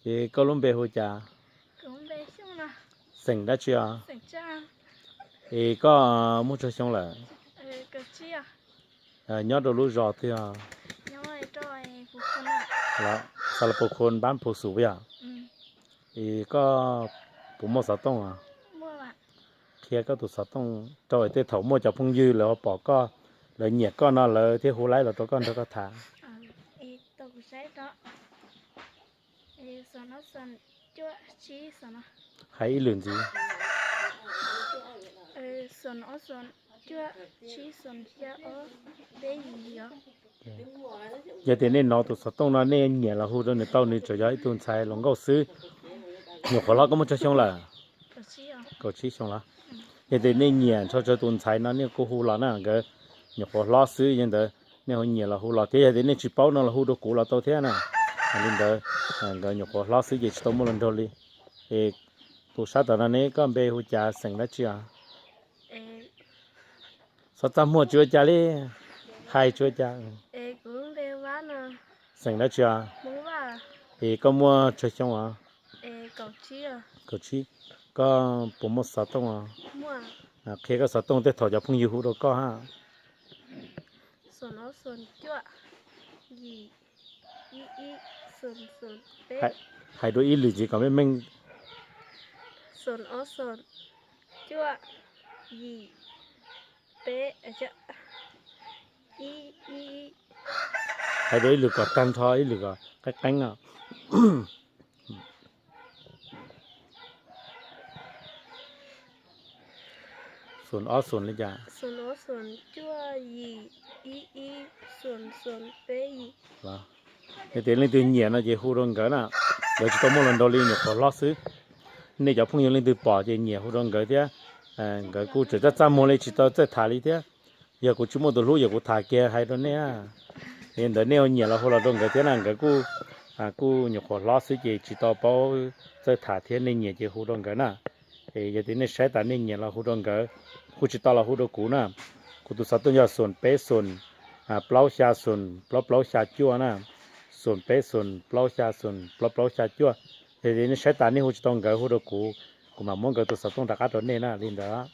Ces koj lub npe hu cas? Xeem dab tsi os? Es koj muaj tsawg xyoo lawm? Nyob rau lub zos twg os? Xalas Pus Khun npab Phu Xum yom? Es koj puas muaj xov tooj os? Qhia koj tus xov tooj rau es tej thaum muaj cov phooj ywg lawv ho pom koj, lawv nyiam koj no lawv thiaj hu laib los rau koj nrog koj tham. Hais ib lwm ntxiv. Yog tias nej hnov tus xov tooj no nej nyiam los hu rau nws tau, nws tsuas yog ib tug ntxhais hluas nkauj xwb. Nyuam qhuav hlob koj muaj tsawg xyoo lawm? Kaum tsib xyoo los? Yog tias nej nyiam nrho rau tus ntxhais no nej kuj hu los na, nkawd nyuam qhuav hlob xwb, yog ntawd nej ho nyiam los hu los thiab, yog tias nej tsis paub no los hu rau kuv los tau thiab na. Li ntawd, nkawd nyuam qhuav hlob xwb ces tsis tau muaj los nraug li. Es tus sab tom no ne, koj npe hu cas, xeem dab tsi os? Xov txaj muag tsis ua cas li, hais tsis ua cas. Xeem dab tsi os? Es koj muaj tsawg xyoo os? Kaum tsib. Koj puas muaj xov tooj os? Qhia koj xov tooj tej thaum cov phooj ywg hu rau koj hab. Hais dua ib lwm ntxiv kom meej meej. Hais dua ib lwm kom tag nrho, ib lwm kom qeeb qeeb os. Xoom ob xoom li cas? Yog tias leej twg nyiam no ces hu rau nkawd na, nkawd tsis tau muaj los nraug li, nyuam qhuav hlob xwb. Nej cov phooj ywg leej twg pom ces nyiam hu rau nkawd thiab. Nkawd kuj tseem txaj txaj muag li tsis tau txawj tham li thiab. Yog kuv tsis muaj tus hlub yog kuv tham kiag hais rau nej. Yog ntawd nej ua nyiam los hu los rau nkawd thiab na, nkawd kuj, kuj nyuam qhuav hlob xwb ces tsis tau paub txawj tham thiab, nej nyiam ces hu rau nkawd na. Es yog tias nej saib tas nej nyiam los hu rau nkawd, hu tsis tau los hu rau kuv na. Kuv tus xov tooj yog xoom peb xoom plaub xya xoom plaub plaub xya cuaj na, xoom peb xoom plaub xya xoom plaub plaub xya cuaj. Yog tias nej saib tas nej hu tsis tau nkawd hu rau kuv, kuv mam muab nkawd tus xov tooj rov qab rau nej na, li ntawd.